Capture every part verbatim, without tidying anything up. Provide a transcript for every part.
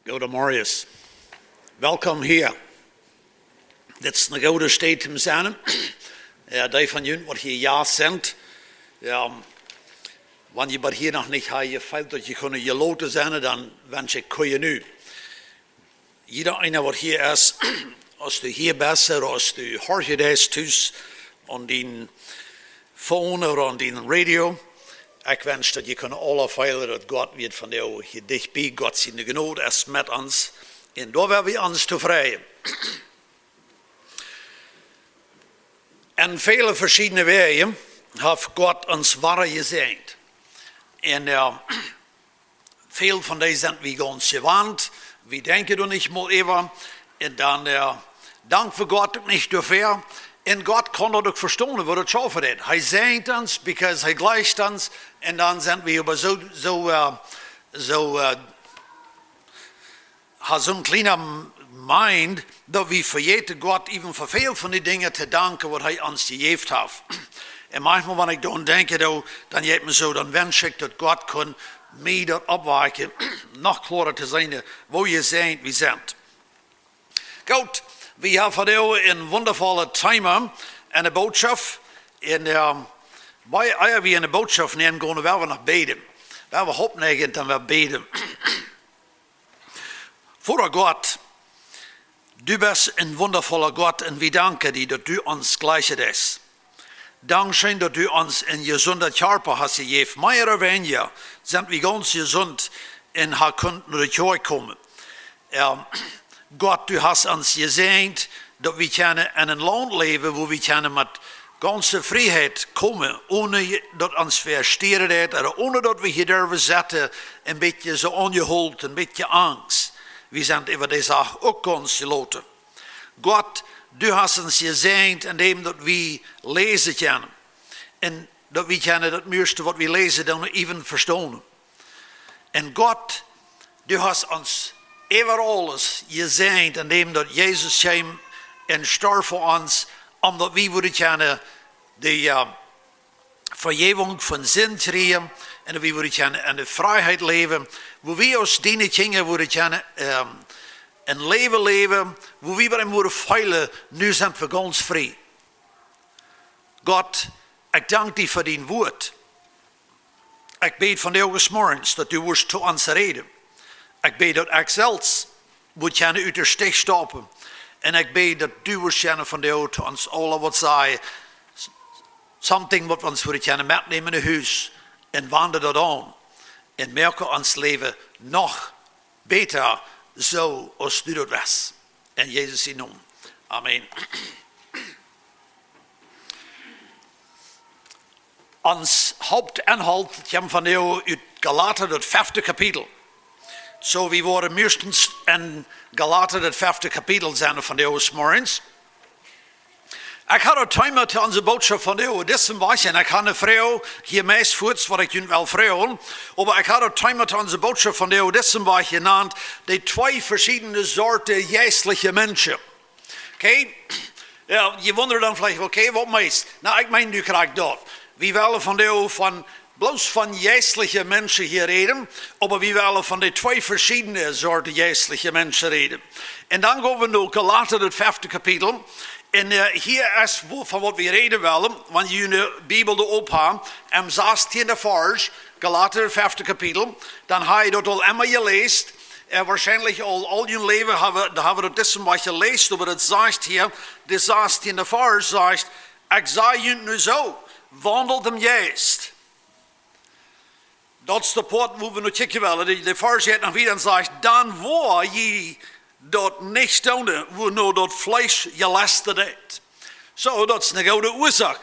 Goedemorjes. Welkom hia. Dit es eene goode Städ om to sennen. Jo, dee von junt waut hia Jast sent. Jo, wan jie bat hia noch nich haben jefeelt daut jie kunnen jeloten sennen, dan wensch ekj junt nu. Jieda eena waut hia es, aus du hia best, ooda aus du horchen deist tus, aun dien phone ooda aun dien radio, ekj wensch daut jie kunnen aule feelen daut Gott wia vondoag hia dicht bie, Gott siene Jnod es met ons. Un doa woa wie ons too freien. En väle veschiedne Wäaj haft Gott ons wada jesäajent. Un, jo, väl von dee sent wie gaunz jewant. Wie denkjen doa nich mol äwa. Un dan, jo, dank wie Gott uk nich doafäa. Un Gott kaun daut uk vestonen, woo daut schaufen deit. Hee säajent ons, because hee jleicht ons. Un dan sent wie oba soo, soo, jo, soo, jo, ha soon kjliena mind, daut wie vejäten Gott äwen fa väl von dee Dinja to danken waut hee ons jejäft haft. Un maunchmol, wan ekj doaraun denkj, dan, dan jeit mie soo, dan wensch ekj daut Gott kunn mie daut oppwakjen, noch kloara to seenen woo jesäajent wie sent. Goot, wie haben vondoag een wundavollet Thema enne Bootschoft. Un, jo, bie, ea wie enne Bootschoft nenn gonen, woa wie noch bäden. Woa wie Haupt näajen, dan woa wie bäden. Voda Gott, du best een wundafolla Gott un wie danken die daut du ons jleichen deist. Dankscheen daut du ons een jesunden Kjarpa hast jejäft. Mea ooda weinja sent wie gaunz jesunt un haben kunt no de Kjoakj komen. Jo, Gott, du hast ons jesäajent daut wie kjennen en een Launt läwen wua wie kjennen met gaunze Frieheit komen, one je-, daut ons wäa stieren deit, ooda one daut wie hia derwen sitten, een bät soo aunjehoolen, een bät Angst. Wie sent äwa dee Sach uk gaunz jeloten. Gott, du hast ons jesäajent en däm daut wie läsen kjennen. Un daut wie kjennen daut mieeschte waut wie läsen dan äwen vestonen. Un Gott, du hast ons äwa aules jesäajent en däm daut Jesus kjeem un storf fa ons, om daut wie wudden kjennen de, jo, Vejäwunk von Sind kjrieen un wie wudden kjennen en de Frieheit läwen, wua wie aus diene Kjinja wudden kjennen, jo, een Läwen läwen, wua wie bie am wudden feelen, nu sent wie gaunz frie. Gott, ekj dank die fa dien Wuat. Ekj bäd vondoag zemorjes daut du wurscht to ons räden. Ekj bäd daut ekj selfst wudd kjennen ut de Stich stoppen. Un ekj bäd daut du wurscht kjennen vondoag to ons aula waut sajen. Something waut wie ons wudden kjennen metnämen no Hus un wenden daut aun. Un moaken ons Läwen noch bäta, soo aus du daut west. En Jesus sienen Nomen. Amen. Ons Hauptenhalt kjemt vondoag ut Galata, daut fefte Kapitel. Soo, wie woaren mieeschtens en Galata, daut fefte Kapitel sennen vondoag zemorjes. Ekj hab daut Thema to onse Bootschoft vondoag, dise Wäakj, un ekj hab eene Froag hia meist fuaz, waut ekj junt well froagen. Oba ekj hab daut Thema to onse Bootschoft vondoag, dise Wäakj jenant, de twee veschiedne Sorten jeistliche Menschen. Okay? Jo, jie wundren dan veleicht, okay, waut meist? Na, ekj meen, nu kjrieech ekj daut. Wie wellen vondoag von, bloos von jeistliche Menschen hia räden, oba wie wellen von de twee veschiedne Sorten jeistliche Menschen räden. Un dan go wie no Galata, daut fefte Kapitel. Un, jo, hia es, wua-, von waut wie räden wellen, wan jie june Bibel doa opp haben, em sastieenden Varsch, Galata, daut fefte Kapitel, dan hab jie daut aul emol jeläst, jo, woarschienlich aul, aul jun Läwen hab wie, doa hab wie daut dise Wäakj jeläst, oba daut sajcht hia, de sastieende Varsch sajcht: "Ekj saj junt nu soo, waundelt em Jeist." Daut es de Poat, wua wie no kjikjen wellen. De, de Varsch jeit noch wieda un sajcht: "Dan woa jie daut nich doonen, wuano daut Fleesch jelest haft." Soo, daut es eene goode Uasoak.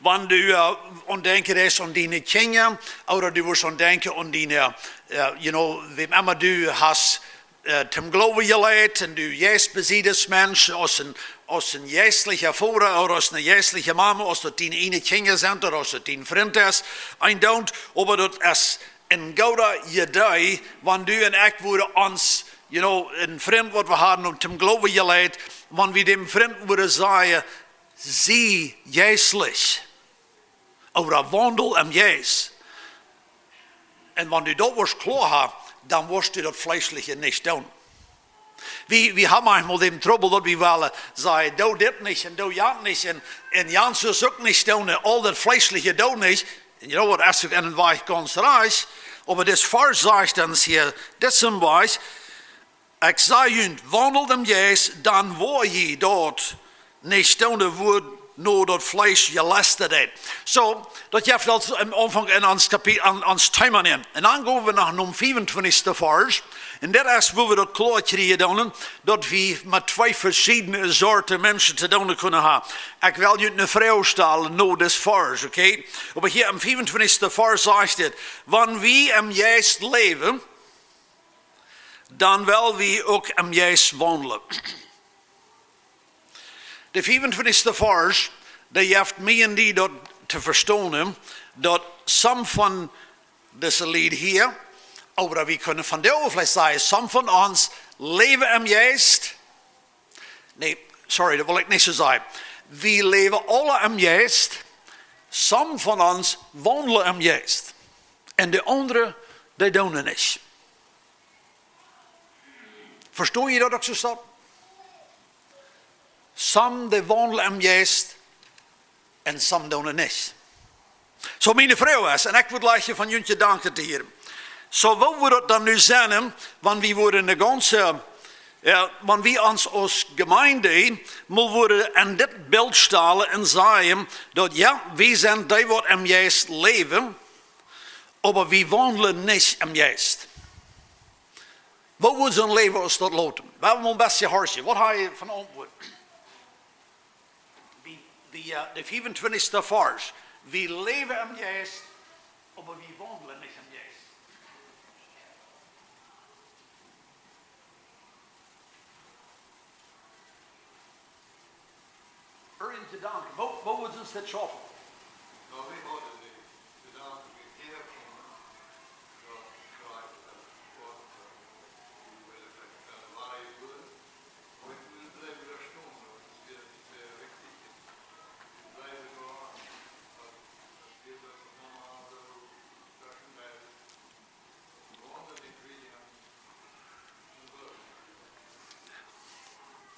Wan du, jo, aun denkjen deist aun diene Kjinja, ooda du woascht aun denkjen aun diene, jo, you know, wäm emma du hast, jo, toom Gloowen jeleit, un du jeist bie dise Menschen aus een, aus een jeistlicha Voda ooda aus eene jeistliche Mama, aus daut diene eejne Kjinja sent ooda aus daut dien Frint es, eent doonen, oba daut es een gooda Idee, wan du un ekj wudden ons, you know, een Frint waut wie hauden, om toom Gloowen jeleit, wan wie däm Frint wudden sajen: "Sie jeistlich." Ooda: "Waundel em Jeist." Un wan du daut woascht kloa haben, dan woascht du daut Fleeschliche nich doonen. Wie, wie haben eenmol dän Trubbel, daut wie wellen sajen: "Doo dit nich un doo jant nich un, un jant soo uk nich doonen, aul daut fleeschliche doo nich." Un jo, daut es uk en een Wajch gaunz rajcht, oba dit Varsch sajcht ons hia, dit es een Wajch: "Ekj saj junt, waundelt em Jeist, dan woa jie daut nich doonen, wuarenn daut Fleesch jelesta deit." Soo, daut jeft aulsoo aum Aunfank en ons Kapi-, aun ons Thema nenn. Un dan go wie no dän fiefuntwintichsten Varsch. Un daut es, wua wie daut kloa kjrieen doonen, daut wie met twee veschiedne Sorten Menschen to doonen kjennen haben. Ekj well junt eene Froag stalen no dit Varsch, okay? Oba hia em fiefuntwintichsten Varsch sajcht et: "Wan wie em Jeist läwen, dan well wie uk em Jeist waundlen." De fiefuntwintichste Varsch, dee jeft mie un die daut to vestonen, daut some von dise Lied hia, ooda wie kjennen von dee veleicht sajen, some von ons läwen em Jeist. Nä, sorry, daut well ekj nich soo sajen. Wie läwen aule em Jeist, some von ons waundlen em Jeist. Un de aundre, dee doonen nich. Vesto jie daut uk soo? Some, dee waundlen em Jeist, un some doonen nich. Soo, miene Froag es, un ekj wudd jleichen von junt Jedanken to hieren. Soo, woo wudd daut dan nu sennen, wan wie wudden de gaunze, jo, wan wie ons aus Jemeent mol wudden aun dit Bilt stalen un sajen, daut jo, wie sent dee, waut em Jeist läwen, oba wie waundlen nich em Jeist. Woo wudd soon Läwen utseenen? Wie haben een bät jehorcht. Waut hab jie von Auntwuat? Wie, wie, äh, de fiefuntwintichste Varsch. Wie läwen em Jeist, oba wie waundlen nich em Jeist. Irjent Jedanken, woo, woo wudd ons dit schaufen?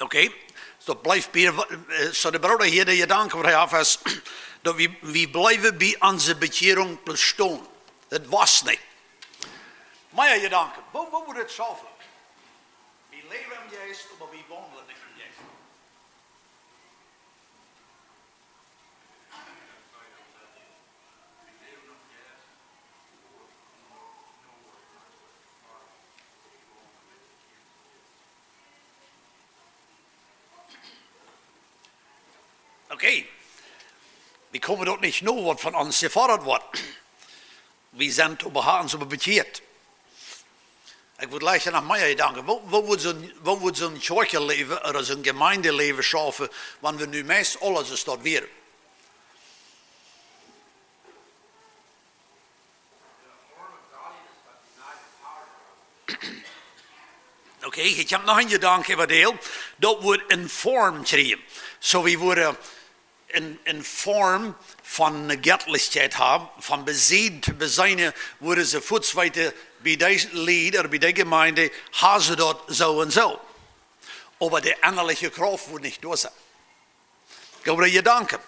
Okay, soo blift bie, äh, soo de Brooda hia, de Jedanken waut hee haft es, daut wie, wie bliewen bie onse Bekjierunk bestonen. Daut wia nich. Mea Jedanken, woo, woo wudd et schaufen? Wie läwen em Jeist, oba wie waundlen nich em Jeist. Okay. Wie komen doa nich no, waut von ons jefodat woat. Wie sent äwahaupt oba bekjieet. Ekj wudd jleichen noch mea Jedanken. Woo, woo wudd soon, woo wudd soon Kjoakjenläwen ooda soon Jemeendeläwen schaufen, wan wie nu meist aules es daut wia? Okay, ekj hab noch een Jedanken äwa dee, daut wie eene Form kjrieen. Soo, wie wudden eene, eene Form von eene Jettlichkjeit haben, von bie dee to beseenen, wudden see fuaz weeten, bie dee Lied ooda bie dee Jemeent, haben see daut soo un soo. Oba de ennaliche Krauft wudd nich doa sennen. Goode Jedanken.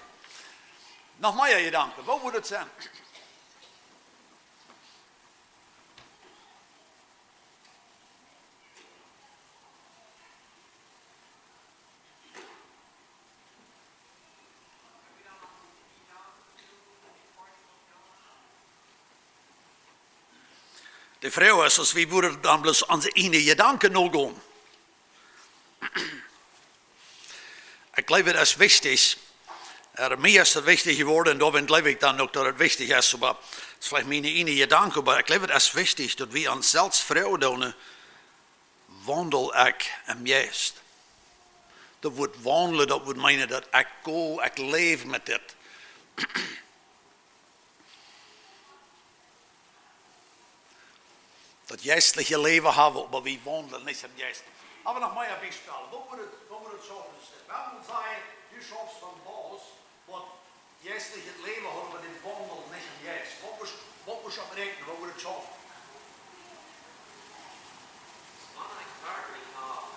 Noch mea Jedanken. Woo wudd et sennen? De Froag es, aus wie wudden dan bloos onse ieejne Jedanken nogonen. Ekj jleew, et es wichtich, äh, mie es et wichtich jeworden, un doawäajen jleew ekj dan uk, daut et wichtich es, oba et es veleicht miene ieejne Jedanken, oba ekj jleew, et es wichtich, daut wie ons selfst froagen doonen: Waundel ekj em Jeist? Daut Wuat waundlen, daut wudd meenen, daut ekj go, ekj läw met dit. Daut jeistliche Läwen haben, oba wie waundlen nich em Jeist. Hab wie noch mea Biespels? Woo wudd et, woo wudd et schaufen? Wan wie sajen, du schaufst von Bauss, waut jeistlichet Läwen haft, oba dee waundelt nich em Jeist. Waut wudd, waut wudd et räakjnen, woo wudd et schaufen? Wan ekj werkjlich hab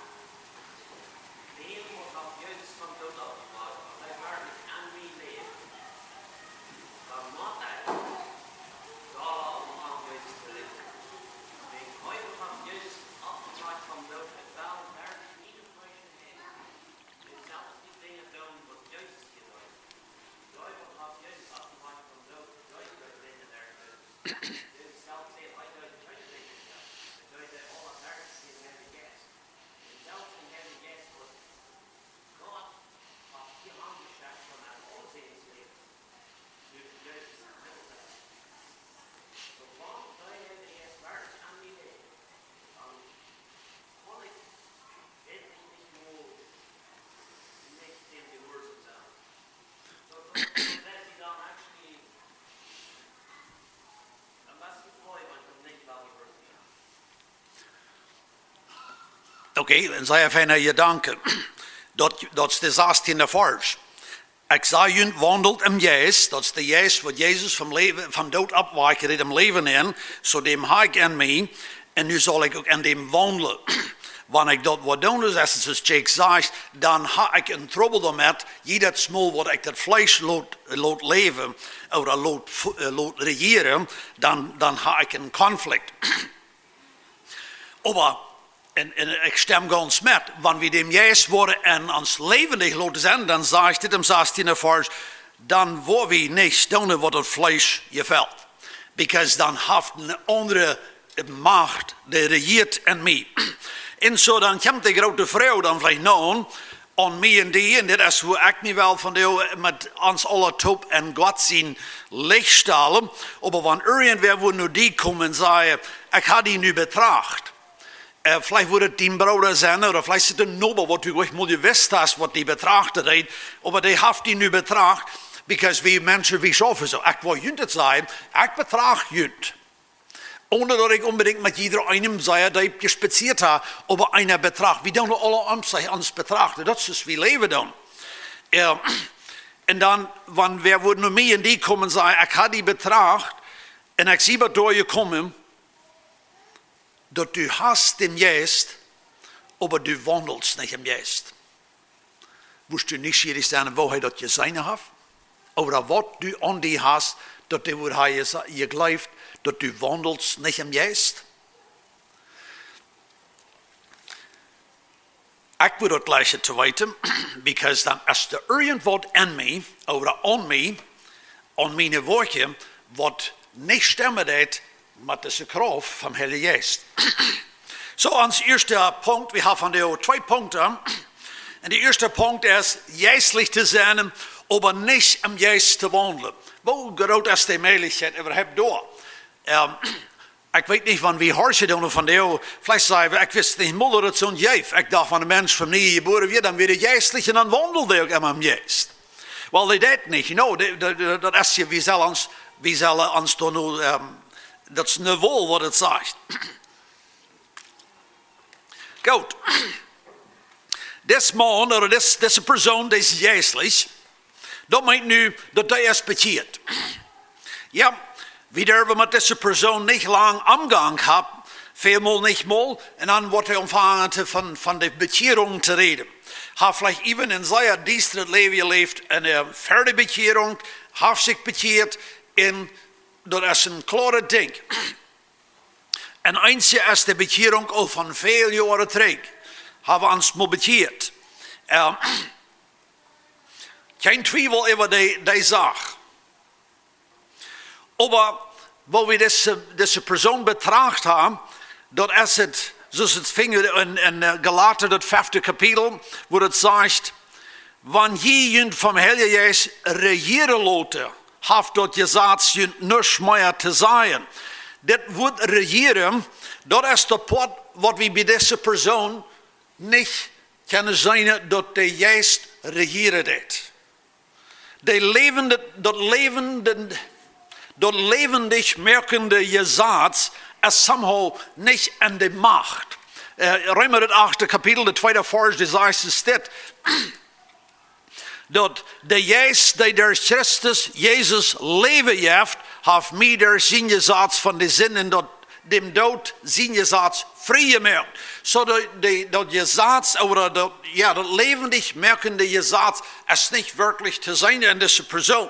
Okay, een sea feina Jedanke. Daut, daut es de sastieende Varsch. Ekj saj junt, waundelt em Jeist, daut es de Jeist, waut Jesus vom Läwen, vom Doot oppwakjt, em Läwen enenn, soo däm ha ekj en mie, un nu saul ekj uk en däm waundlen. Wan ekj daut woa doonen, soo aus Jake sajcht, dan ha ekj een Trubbel doamet, jiedet Mol waut ekj daut Fleesch lot, lot läwen, ooda lot, fu-, äh, lot rejieren, dan, dan ha ekj een Konflikt. Oba, un, un ekj stemm gaunz met, wan wie däm Jeist woaren en ons Läwen nich loten sennen, dan sajcht dit em sastieenden Varsch, dan woa wie nich doonen waut daut Fleesch jefelt. Because dan haft eene aundre Macht, dee rejieet en mie. Un soo, dan kjemt de groote Froag dan veleicht noch aun mie un die, un dit es woo ekj mie well vondoag met ons aula toop en Gott sien Licht stalen, oba wan irjentwäa wudd no die komen un sajen, ekj ha die nu betracht. Äh, veleicht wudd et dien Brooda sennen, ooda veleicht es et een Noba, waut du nich mol jewist hast, waut die betracht haft, oba dee haft die nu betracht, because wie Menschen, wie schaufen soo. Ekj well junt daut sajen, ekj betracht junt. Onen daut ekj onbedinjt met jieda eenem sea deep jespazieet ha, oba eena betracht. Wie doonen aula om sikj ons betrachten. Daut es, woo wie läwen doonen. Jo, un dan, wan wäa wudd no mie un die komen un sajen, ekj ha die betracht, un ekj sie bat doa jekomen, daut du hast dän Jeist, oba du waundelst nich em Jeist. Wurscht du nieschierich sennen, woo hee daut jeseenen haft? Ooda waut du aun die hast, daut dee wudd ha jesa-, jejleeft, daut du waundelst nich em Jeist? Ekj wudd daut jleichen to weeten, because dan es doa irjentwaut en mie, ooda aun mie, aun miene Woakjen, waut nich stemmen deit met dise Krauft vom Heiljen Jeist. Soo, ons ieeschte Punkt, wie haben vondoag twee Punkten. Un de ieeschte Punkt es, jeistlich to sennen, oba nich em Jeist to waundlen. Woo groot es de Mäajlichkjeit äwahaupt doa? Ähm, ekj weet nich, wan wie horchen doonen vondoag, veleicht sajen wie, ekj wist nich mol daut et soont jeef. Ekj docht, wan een Mensch von nie jebuaren woat, dan woat hee jeistlich un dan waundelt hee uk emma em Jeist. Well, dee deit nich, you know, dee, dee, dee, daut es je, wie sellen ons, wie sellen ons doa nu, ähm, daut es ne Wol, waut et sajcht. Goot. Dis Maun, ooda dis, dise Persoon, dee es jeistlich, daut meent nu, daut dee es bekjieet. Jo, wie derwen met dise Persoon nich lang Omgank haben, väl mol nich mol, un dan woat hee aunfangen to, von, von de Bekjierunk to räden. Haft veleicht äwen een sea diestret Läwen jeläft, un, äh, ver de Bekjierunk, haft sikj bekjieet, un daut es een kloaret Dinkj. Un eenje es de Bekjierunk aul von väl Joaren trigj, haben wie ons mol bekjieet. Ähm, kjeen Twiewel äwa dee, dee Sach. Oba woo wie dise, dise Persoon betracht haben, daut es et, soo aus et finjen en, en, äh, Galata, daut fefte Kapitel, woo et sajcht, wan jie junt vom Heiljen Jeist rejieren loten, haft daut Jesaz junt nuscht mea to sajen. Dit Wuat rejieren, daut es daut Poat, waut wie bie dise Persoon nich kjennen seenen, daut de Jeist rejieren deit. De läwende, daut läwende, daut läwendich moakende Jesaz es somehow nich en de Macht. Äh, Reema, daut achte Kapitel, de tweede Varsch, dee sajcht es dit. Daut de Jeist, dee derch Christus Jesus Läwen jeft, haft mie derch sien Jesaz von de Sind un daut däm Doot sien Jesaz frie jemoakt. Soo daut, de, daut Jesaz, ooda daut, jo, daut läwendich moakende Jesaz es nich werkjlich to seenen en dise Persoon.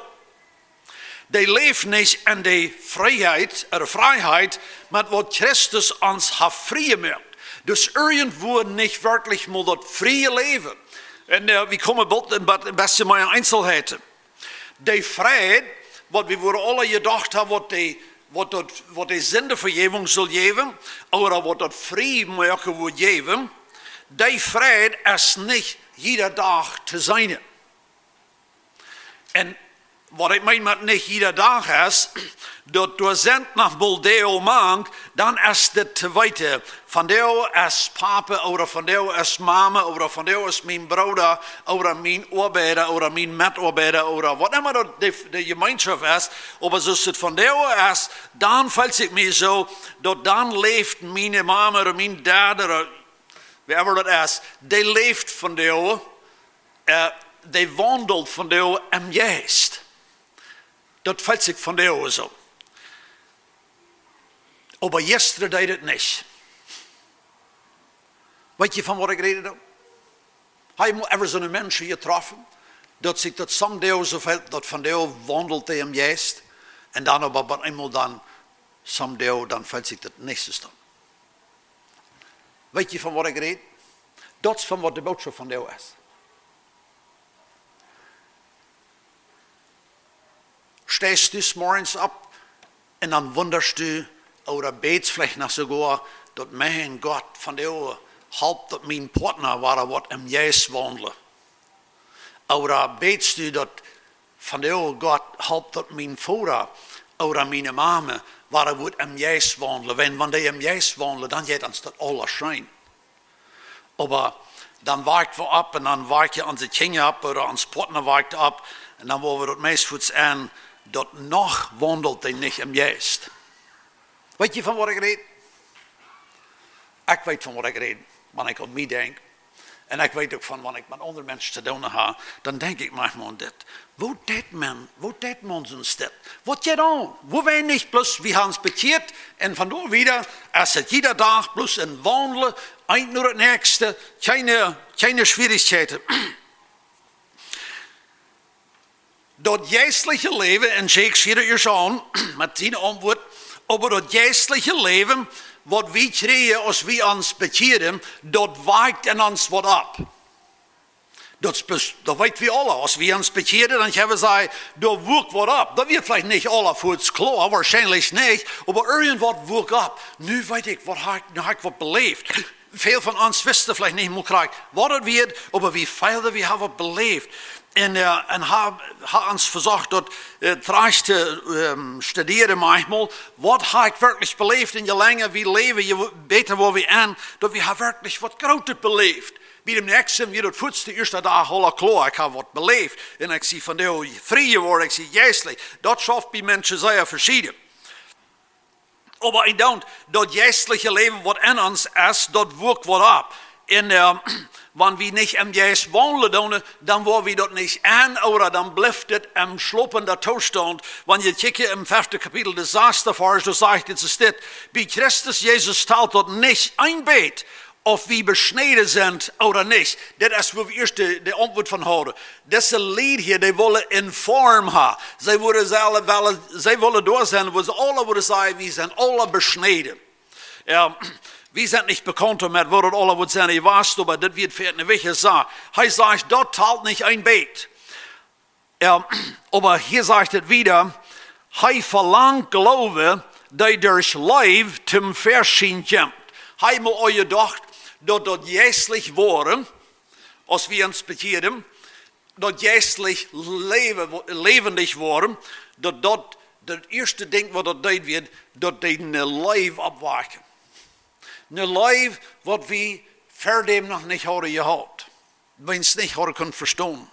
Dee läft nich en de Frieheit, ooda Frieheit, met waut Christus ons haft frie jemoakt. Daut es irjentwua nich werkjlich mol daut frie Läwen. Un, äh, wie komen boolt een bät, een bät mea Eenselheiten. De Fräd, waut wie woaren aula jedocht haben, waut de, waut daut, waut de Sindvejäwunk saul jäwen, ooda waut daut Friemoaken woat jäwen, de Fräd es nich jieda Dach to seenen. Un waut ekj meen met nich jieda Dach es, daut doa sent noch mol Deel mank, dan es dit to weeten, vondoag es Papa, ooda vondoag es Mama, ooda vondoag es mien Brooda, ooda mien Oabeida, ooda mien Metoabeida, ooda waut emma daut de, de Jemeenschoft es, oba soo aus et vondoag es, dan feelt sikj mie soo, daut dan läft miene Mama ooda mien Dad ooda Whoever daut es, dee läft vondoag, äh, dee waundelt vondoag em Jeist. Daut felt sikj vondoag soo. Oba jistren deed et nich. Weet jie, von waut ekj räd? Hab jie mol ever soone Menschen jetroffen, daut sikj daut somedoag soo felt, daut vondoag waundelt dee em Jeist, un dan oba bie eemol dan, somedoag, dan felt sikj daut nich soo. Weet jie, von waut ekj räd? Daut es von waut de Bootschoft vondoag es. Steist du 's morjens opp un dan wundast du, ooda bätst veleicht noch soogoa, daut: Mien Gott, vondoag, halp daut mien Partner wada woat em Jeist waundlen. Ooda bätst du daut: Vondoag, Gott, halp daut mien Voda ooda miene Mame wada woat em Jeist waundlen. Wan, wan dee em Jeist waundlen, dan jeit ons daut aula scheen. Oba dan woakt wie opp un dan woakt je onse Kjinja opp ooda ons Partner woakt opp un dan woa wie daut meist fuaz en, daut noch waundelt dee nich em Jeist. Weet jie, von waut ekj räd? Ekj weet, von waut ekj räd, wan ekj aun mie denkj. Un ekj weet uk von, wan ekj met aundre Menschen to doonen hab, dan denkj ekj maunchmol aun dit. Woo deit maun, woo deit maun soont dit? Waut jeit aun? Woo wie nich bloos, wie haben ons bekjieet un von doa wieda, aus et jieda Dach bloos een Waundlen, eent no daut näakjste, kjeene, kjeene Schwierichkjeiten. Daut jeistliche Läwen, un Jake schieet et ieescht aun met siene Auntwuat, oba daut jeistliche Läwen, waut wie kjrieen, aus wie ons bekjieren, daut woakt en ons waut opp. Daut es bloos, daut weet wie aula, aus wie ons bekjieren, dan kjenn wie sajen, doa wuak waut opp. Daut wia veleicht nich aula fuaz kloa, woarschienlich nich, oba irjentwaut wuak opp. Nu weet ekj, waut hab ekj, nu hab ekj waut beläft. Väl von ons wisten veleicht nich mol krakjt, waut daut wia, oba wie feelden, wie haben waut beläft. Un, äh, un haben, haben ons vesocht daut, äh, trigj to, ähm, studieren maunchmol, waut hab ekj werkjlich beläft. Un je lenja wie läwen, je bäta woa wie en, daut wie haben werkjlich waut Grootet beläft. Bie däm näakjsten wia daut fuaz de ieeschte Dach aula kloa, ekj hab waut beläft. Un ekj sie vondoag frie jeworden, ekj sie jeistlich. Daut schauft bie Menschen sea veschieden. Oba ekj denkj, daut jeistliche Läwen, waut en ons es, daut wuak waut opp. Un, ähm, wan wie nich em Jeist waundlen doonen, dan woa wie daut nich en, ooda dan blift et em schlopenden Toostaunt. Wan jie kjikjen em feften Kapitel, de sasta Varsch, doa sajcht et, es dit: Bie Christus Jesus talt daut nich een bät, auf wie beschnäden sent ooda nich. Dit es, wua wie ieescht de, de Auntwuat von hauden. Dise Lied hia, dee wullen eene Form haben. See wullen selfst, wellen, see wullen doa sennen, wua see aula wudden sajen, wie sent aula beschnäden. Jo, wie sent nich bekaunt doamet, woo daut aula wudd sennen jewast, oba dit wia fa an eene wichtje Sach. Hee sajcht, daut talt nich een bät. Jo, oba hia sajcht et wieda, hee velangt Gloowen, dee derch Leew toom Väaschien kjemt. Hee mott uk jedocht, daut daut jeistlich woaren, aus wie ons bekjieren, daut jeistlich läwen, läwendich woaren, daut daut, daut ieeschte Dinkj, waut daut deed, wia, daut deed eene Leew oppwakjen. Eene Leew, waut wie ver däm noch nich hauden jehaut, weens nich hauden kunt vestonen.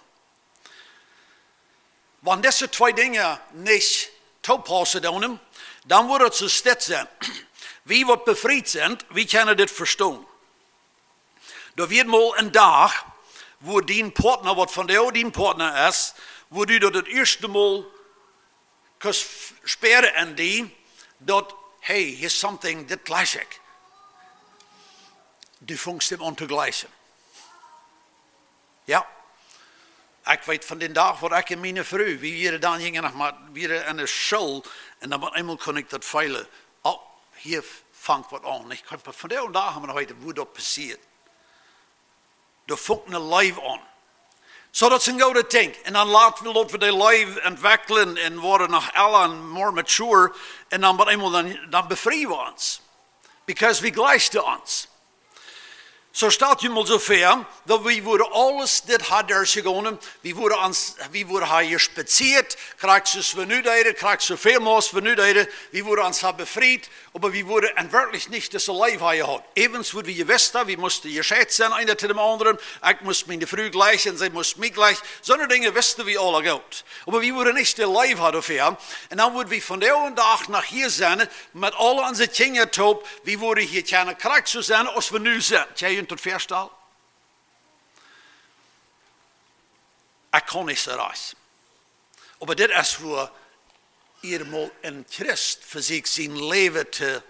Wan dise twee Dinja nich toopaussen doonen, dan woat et soo stell sennen. Wie waut befriet sent, wie kjennen dit vestonen. Doa wia mol een Dach, wua dien Partner, waut vondoag dien Partner es, wua du daut daut ieeschte Mol kust spieren en die, daut, hey, hia es something, dit jlikj ekj. Du fungst am aun to jlikjen. Jo. Ekj weet von dän Dach, wua ekj un miene Fru, wie wieren dan, jinjen noch mau, wieren en de School, un dan opp eemol kunn ekj daut feelen. Oh, hia fangt waut aun. Ekj kaun von dän Dach aun, wua daut passieet. Doa fangt eene Leew aun. Soo, daut es een goodet Dinkj. Un dan lot wie, lot wie de Leew entwekjlen un woaren noch ella un more mature. Un dan opp eemol dan, dan befrie wie ons. Because wie jlikjen ons. Soo stalt junt mol soo väa, daut wie wudden aules dit haben derchjegonen, wie wudden ons, wie wudden haben jespazieet, krakjt soo aus wie nu deeden, krakjt soo väl mol aus wie nu deeden, wie wudden ons haben befriet, oba wie wudden en werkjlich nich dise Leew haben jehaut. Äwent wudd wie jewist haben, wie musten jescheit sennen, eena to däm aundren, ekj must miene Fru jlikjen, see must mie jlikjen, soone Dinja wisten wie aula goot. Oba wie wudden nich de Leew haben doafäa. Un dan wudd wie vondoag dän Dach noch hia sennen, met aul onse Kjinja toop, wie wudden hia kjennen krakjt soo sennen, aus wie nu sent. Kjenn jie Daut väastalen? Ekj kaun nich soo rajcht. Oba dit es woo eemol een Christ vesieekjt sien Läwen to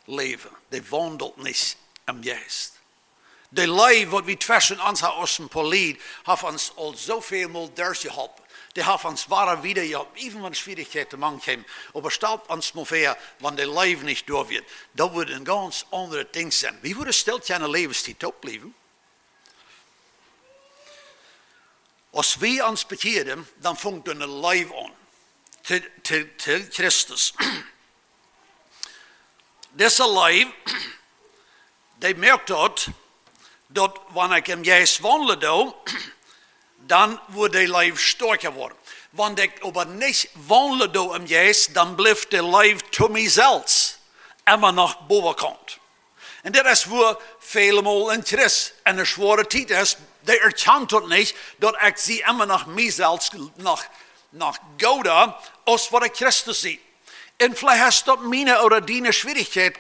läwen. Dee waundelt nich em Jeist. De Leew, waut wie tweschen ons haben aus een poa Lied, haft ons aul soo väl mol derchjeholpen. Dee haft ons wada wieda jeholpen, even wan Schwierichkjeiten mank kjeemen. Oba stalt ons mol väa, wan de Leew nich doa wia, daut wudd een gaunz aundret Dinkj sennen. Wie wudden stell kjeene Läwenstiet toop bliewen. Aus wie ons bekjieren, dan fangt doa eene Leew aun to, to, to Christus. Dise Leew, dee moakt daut, daut wan ekj em Jeist waundlen doo, dan woat dee Leew stoakja woaren. Wan ekj oba nich waundlen doo em Jeist, dan blift dee Leew to mie selfst emma noch bowen. Un dit es woo väl mol een Christ en eene schwoare Tiet es, dee erkjant daut nich, daut ekj sie emma noch mie selfst noch, noch gooda aus waut ekj Christus sie. Un veleicht es daut miene ooda diene Schwierichkjeit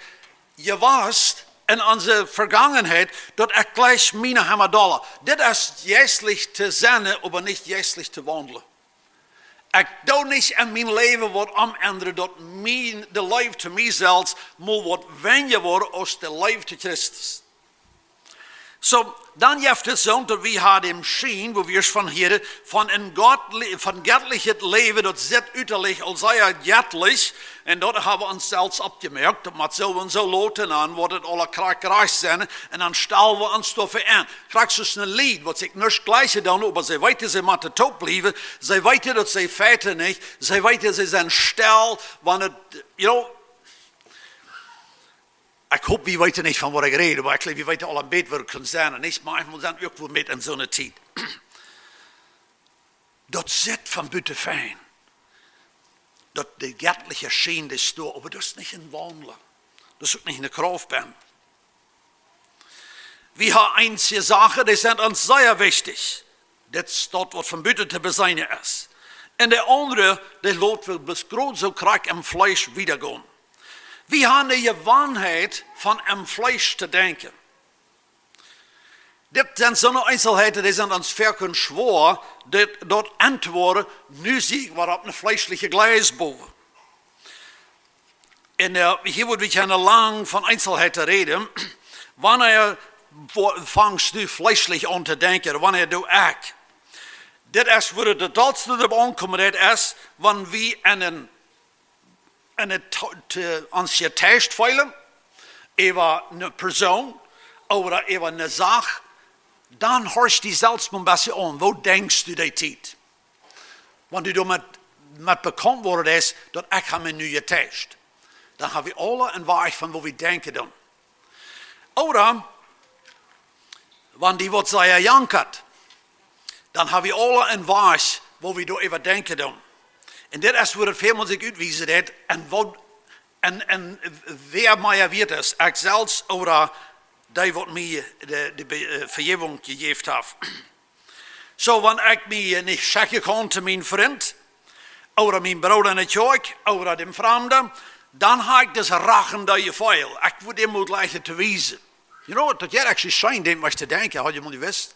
jewast en onse Vegangenheit, daut ekj jlikj miene Heimat dolla. Dit es jeistlich to sennen, oba nich jeistlich to waundlen. Ekj doo nich en mien Läwen waut omendren, daut mien, de Leew to mie selfst mol waut weinja woat aus de Leew to Christus. Soo, dan jeft et soo, daut wie haben dän Schien, woo wie von hieren, von een Gott, von gettlichet Läwen, daut sitt uttalich aul sea gettlich, un daut haben wie ons selfst oppjemoakt, daut mott soo un soo loten, dan woat et aula krakjt rajcht sennen, un dan stalen wie ons doafäa aun. Krakjt soo aus een Lied, waut sikj nuscht jlikjen deit, oba see weeten, see motten toop bliewen, see weeten, daut see feiten nich, see weeten, see sent stell, wan et, you know, ekj hop, wie weeten nich, von waut ekj räd, oba ekj jleew, wie weeten aula een bät, woo et kaun sennen, un nich, mau ekj mott dan uk woll met en soone Tiet. Daut sitt von buten fein. Daut de gettliche Schien, dee es doa, oba daut es nich een Waundlen. Daut es uk nich eene Krauft bie. Wie haben eenje Sachen, dee sent ons sea wichtich. Dit es daut, waut von buten to beseenen es. Un de aundre, dee lot wie bloos krakjt soo krakjt em Fleesch wieda gonen. Wie haben de Jewanheit, von em Fleesch to denkjen. Dit sent soone Eenselheiten, dee sent ons foaken schwoa, dit, daut auntowoaren, nu sie ekj wada opp een fleeschlichet Gleis bowen. Un, äh, hia woa wie nich lang von Eenselheiten räden. Wanea wo-, fangst du fleeschlich aun to denkjen? Wanea doo ekj? Dit es, woo et daut dollste doaropp aunkomen deit, es, wan wie en een, en een to-, to, ons jetäuscht feelen, äwa eene Persoon ooda äwa eene Sach, dan horchst du die selfst mol een bät aun. Woo denkjst du dee Tiet? Wan du doamet, met bekaunt worden best, daut ekj hab mie nu jetäuscht, dan haben wie aula een Wajch von woo wie denkjen dan. Ooda, wan die waut sea jankat, dan haben wie aula een Wajch, woo wie doaräwa denkjen dan. Un dit es, woo et väl mol sikj utwiesen deit, un woo, un, un wäa mea wieet es, ekj selfst ooda dee, waut mie de, de Be-, äh, Vejäwunk jejäft haft. Soo, wan ekj mie nich schekjen kaun to mienen Frint, ooda mienen Brooda enne Kjoakj, ooda däm Framden, dan hab ekj daut rajchte Jefeel. Ekj wudd am mol jlikjen to wiesen. You know, daut jeit actually scheen, dän waut to denkjen, haud jie mol jewist?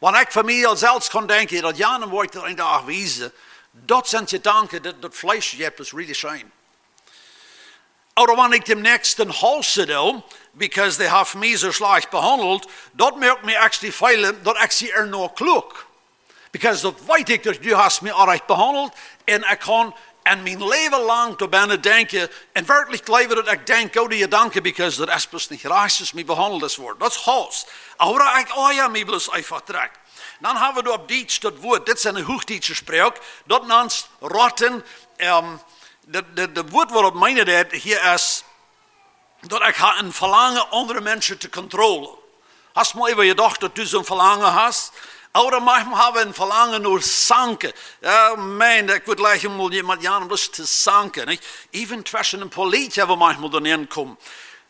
Wan ekj von mie selfst kaun denkjen, daut jo, dan woa ekj daut een Dach wiesen. Daut sent Jedanken, daut, daut Fleesch jeit bloos really scheen. Ooda wan ekj däm Näakjsten hausen doo, because dee haft mie soo schlajcht behaundelt, daut moakt mie actually feelen, daut ekj sie ea noch kluak. Because daut weet ekj, daut du hast mie orrajcht behaundelt, un ekj kaun en mien Läwen lang doaräwa denkjen, un werkjlich jleewen, daut ekj denkj goode Jedanken, because daut es bloos nich rajcht, aus mie behaundelt es worden. Daut es Hauss. Ooda ekj oaja mie bloos eefach direkt. Dan haben wie doa opp Dietsch daut Wuat, dit es een huachdietsche Sproak, daut nant Rotten, ähm, de, de, de Wuat, waut daut meenen deit hia, es, daut ekj hab een Velangen, aundre Menschen to kontrollen. Hast mol äwa jedocht, daut du soon Velangen hast? Ooda maunchmol haben wie een Velangen no zanken. Jo, Maun, ekj wudd jlikjen mol met jemaunt bloos to zanken, nich? Even tweschen een poa Lied, jo, wie maunchmol doa nenkomen.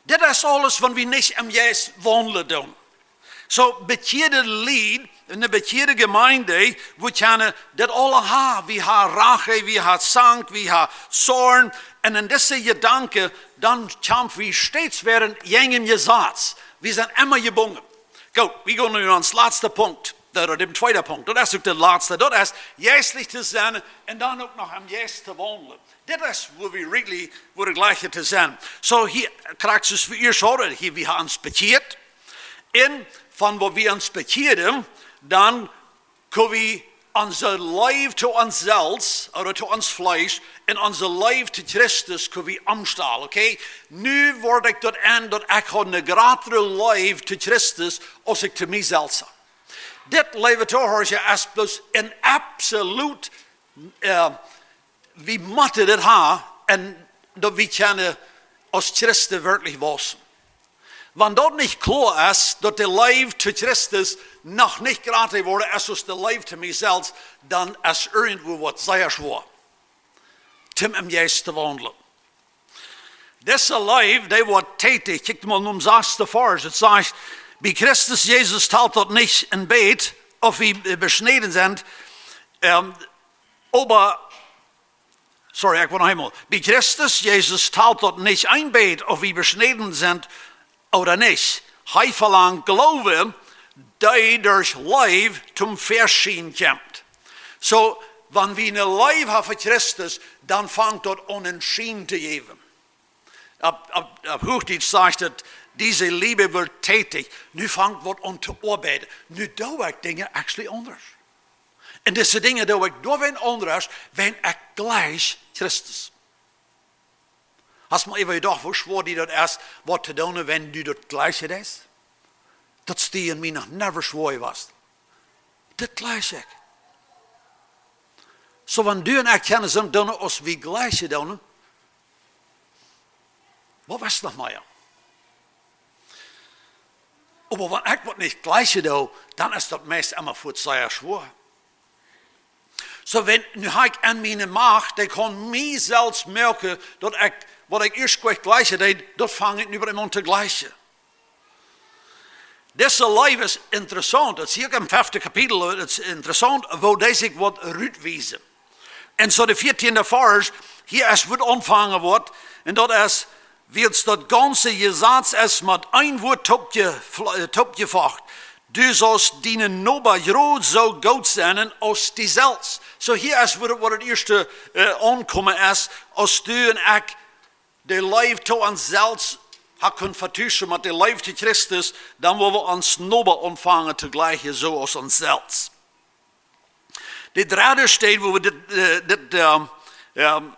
Dit es aules, wan wie nich em Jeist waundlen doonen. Soo, bekjieede Lied, eene bekjieede Jemeent, woo kjennen dit aula haben. Wie haben Rach, wie haben Zank, wie haben Zorn. Un en dise Jedanken, dan kjamf wie steeds wada jäajen dän Jesaz. Wie sent emma jebungen. Goot, wie gonen nu no ons latsta Punkt, ooda dän tweeden Punkt. Daut es uk de latsta. Daut es jeistlich to sennen un dan uk noch em Jeist to waundlen. Dit es woo wie really, woo de jlikje to sennen. Soo hia, krakjt soo aus wie ieescht hauden, hia, wie haben ons bekjieet. Un von waut wie ons bekjieeden, dan kjenn wie onse Leew to ons selfst, ooda to ons Fleesch, un onse Leew to Christus kjenn wie omstalen, okay? Nu woa ekj daut enn, daut ekj hab eene jratre Leew to Christus aus ekj to mie selfst hab. Dit, leewe Tohorcha, es bloos een absolut, äh, wie motten dit haben, un daut wie kjennen aus Christen werkjlich wausen. Wan daut nich kloa es, daut de Leew to Christus noch nich jrata jeworden es aus de Leew to mie selfst, dan es irjentwua waut sea schwoa, toom em Jeist to waundlen. Dise Leew, dee woat tätich. Kjikj mol nom sassten Varsch. Daut sajcht: Bie Christus Jesus talt daut nich een bät, auf wie, äh, beschnäden sent, ähm, oba, sorry, ekj woa noch eemol. Bie Christus Jesus talt daut nich een bät, auf wie beschnäden sent ooda nich. Hee velangt Gloowen, dee derch Leew toom Väaschien kjemt. Soo, wan wie eene Leew haben fa Christus, dan fangt daut aun een Schien to jäwen. Opp, opp, opp Huachdietsch sajcht et: Diese Liebe wird tätig. Nu fangt waut aun to oabeiden. Nu doo ekj Dinja actually aundasch. Un dise Dinja doo ekj doawäajen aundasch, wiels ekj jlikj Christus. Hast mol äwa jedocht, woo schwoa die daut es, waut to doonen, wan du daut jlikjen deist? Daut es die un mie noch never schwoa jewast. Daut jlikj ekj. Soo, wan du un ekj kjennen soo doonen aus wie jlikjen doonen, waut es noch mea? Oba wan ekj waut nich jlikjen doo, dan es daut meist emma foats sea schwoa. Soo, wan, nu hab ekj aun miene Macht, dee kaun mie selfst moaken, daut ekj, waut ekj ieescht jlikjen deed, daut fang ekj nu bie aun to jlikjen. Dise Leew es interessaunt. Daut sie ekj em feften Kapitel, et es interessaunt, woo dee sikj woat rutwiesen. Un soo de vieetieende Varsch, hia es wua aunjefongen woat, un daut es: Wiels daut gaunze Jesaz es met een Wuat toopje-, äh, toopjefocht: Du saust dienen Noba jrod soo goot sennen aus die selfst. Soo hia es wua, wua daut ieeschte, äh, aunkomen es, aus du un ekj de Leew to ons selfst haben kunt vetuschen met de Leew to Christus, dan woa wie onsen Noba aunfangen to jlikjen, soo aus ons selfst. De dredde Städ, wua wie dit, äh, dit, ähm, ähm,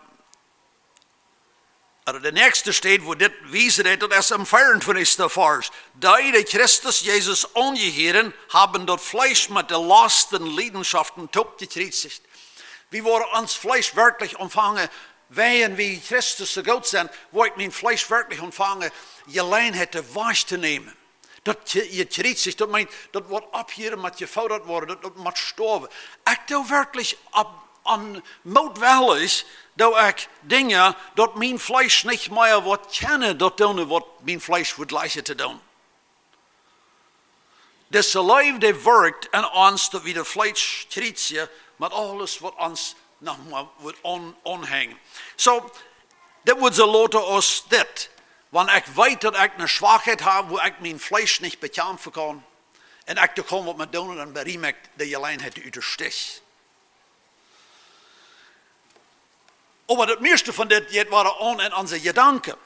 ooda de näakjste Städ, wua dit wiesen deit, daut es em vieeuntwintichsten Varsch. Dee, dee Christus Jesus aunjehieren, haben daut Fleesch met de Losten un Leidenschaften toopjekjriezicht. Wie woaren ons Fleesch werkjlich aunfangen, wan wie Christus soo goot sent, woa ekj mien Fleesch werkjlich aunfangen, Jeläajenheit wajch to nämen. Daut je-, jekjriezicht, daut meent, daut woat opphieren met jefodat woaren, daut, daut mott stoawen. Ekj doo werkjlich opp, aun mootwellich, doo ekj Dinja, daut mien Fleesch nich mea woat kjennen, daut doonen, waut mien Fleesch wudd jlikjen to doonen. Dise Leew, dee wirkjt enn ons, daut wie daut Fleesch kjriezijen met aules, waut ons noch mol woat aun-, aunhenjen. Soo, dit woat soo loten aus dit. Wan ekj weet, daut ekj eene Schwakheit hab, wua ekj mien Fleesch nich bekjamfen kaun, un ekj doa kaun waut met doonen, dan beriem ekj de Jeläajenheit ut de Stich. Oba daut mieeschte von dit jeit wada aun enn onse Jedanken.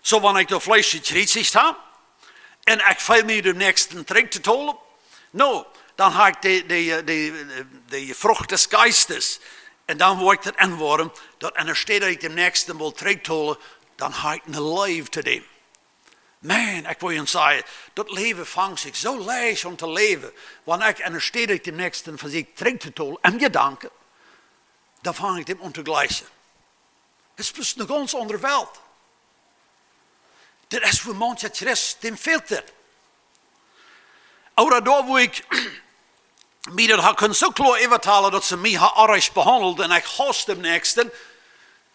Soo, wan ekj daut Fleesch jekjriezicht hab, un ekj feel mie dän Näakjsten trigj to tolen, no, dan hab ekj de, de, de, de Frucht des Geistes. Un dan woa ekj daut enwoaren, daut enne Städ daut ekj dän Näakjsten well trigj tolen, dan hab ekj eene Leew to däm. Maun, ekj well junt sajen, daut Läwen fangt sikj soo leicht aun to läwen, wan ekj enne Städ daut ekj dän Näakjsten vesieekj trigj to tolen, em Jedanken, dan fang ekj däm aun to jlikjen. Daut es bloos eene gaunz aundre Welt. Daut es fa manchen Christ, däm fält daut. Ooda doa, wua ekj mie daut hab kunt soo kloa äwatalen, daut see mie haben onrajcht behaundelt un ekj hauss dän Näakjsten,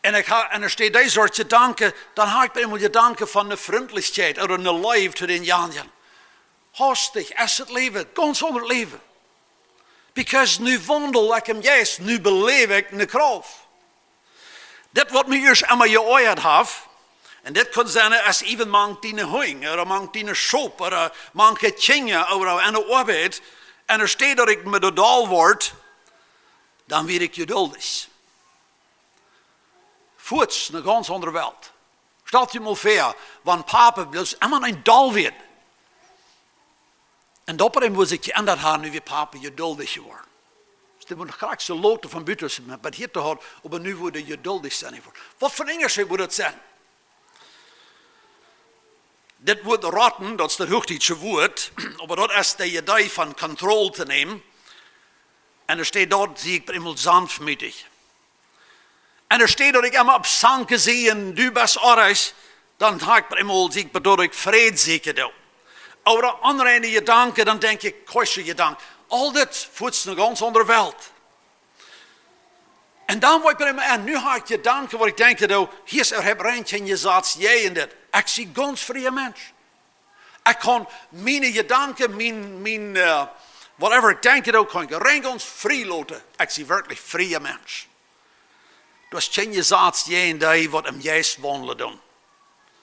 un ekj hab, enne Städ dee Sort Jedanken, dan hab ekj bie eemol Jedanken von eene Frintlichkjeit ooda eene Leew to dän aundren. Hastich es daut Läwen, gaunz aundret Läwen. Because nu waundel ekj em Jeist, nu beläw ekj de Krauft. Daut, waut mie ieescht emma jeoajat haft, Un dit kunn sennen, es even mank diene Hunj, ooda mank diene Schop, ooda mank de Kjinja, ooda enne Oabeit. Un enne Städ daut ekj mie doa doll wort, dan wort ekj jeduldich. Fuaz ne gaunz aundre Welt. Stalt junt mol väa, wan Papa bloos emma een doll wort. Un daut wort, woo sikj jeendat haud, nu wia Papa jeduldich jeworden. Daut wia noch krakjt soo lot von buten, aus hee mie bie hia haud, oba nu wort hee jeduldich sennen jeworden. Waut fa een Unjascheet wudd daut sennen? Dit Wuat rotten, daut es daut huachdietsche Wuat, oba daut es de Idee von Kontroll to nämen. Un enne Städ daut sie ekj eemol sanftmootich. Un enne Städ daut ekj emma opp Zanken sie un du best oajch, dan ha ekj eemol, sie ekj, daut ekj Fräd sieekjen doo. Ooda onreine Jedanken, dan denkj ekj kosche Jedanken. Aul dit fuaz ne gaunz aundre Welt. Un dan woa ekj bie mie aun, nu ha ekj Jedanken, waut ekj denkj, doo, hia es, ekj hab rein kjeen Jesaz jäajen dit. Ekj sie gaunz frie Mensch. Ekj kaun miene Jedanken, mien, mien, eh, whatever ekj denkj, doo, kaun ekj rein gaunz frie loten. Ekj sie werkjlich frie Mensch. Daut es kjeen Jesaz jäajen dee, waut em Jeist waundlen doonen.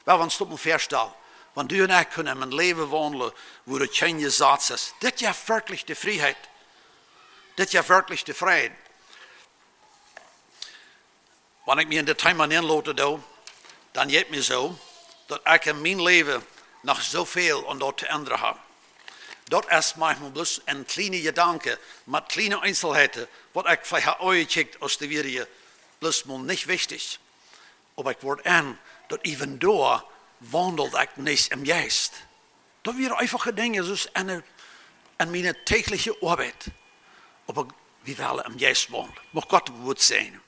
Well wie ons daut mol väastalen. Wan du un ekj kjennen em Läwen waundlen, wua doa kjeen Jesaz es. Dit jeft werkjlich de Frieheit. Dit jeft werkjlich de Fräd. Wan ekj mie en dit Thema nenloten doo, dan jeit mie soo, daut ekj en mien Läwen noch soo väl aun daut to endren hab. Daut es maunchmol bloos een kjliena Jedanke, met kjliene Eenselheiten, waut ekj veleicht ha aunjekjikjt, aus dee wieren bloos mol nich wichtich. Oba ekj wort en, daut even doa waundel ekj nich em Jeist. Daut wieren eenfache Dinja, soo aus en, en miene däajliche Oabeit. Oba wie wellen em Jeist waundlen. Mucht Gott daut Wuat säajnen.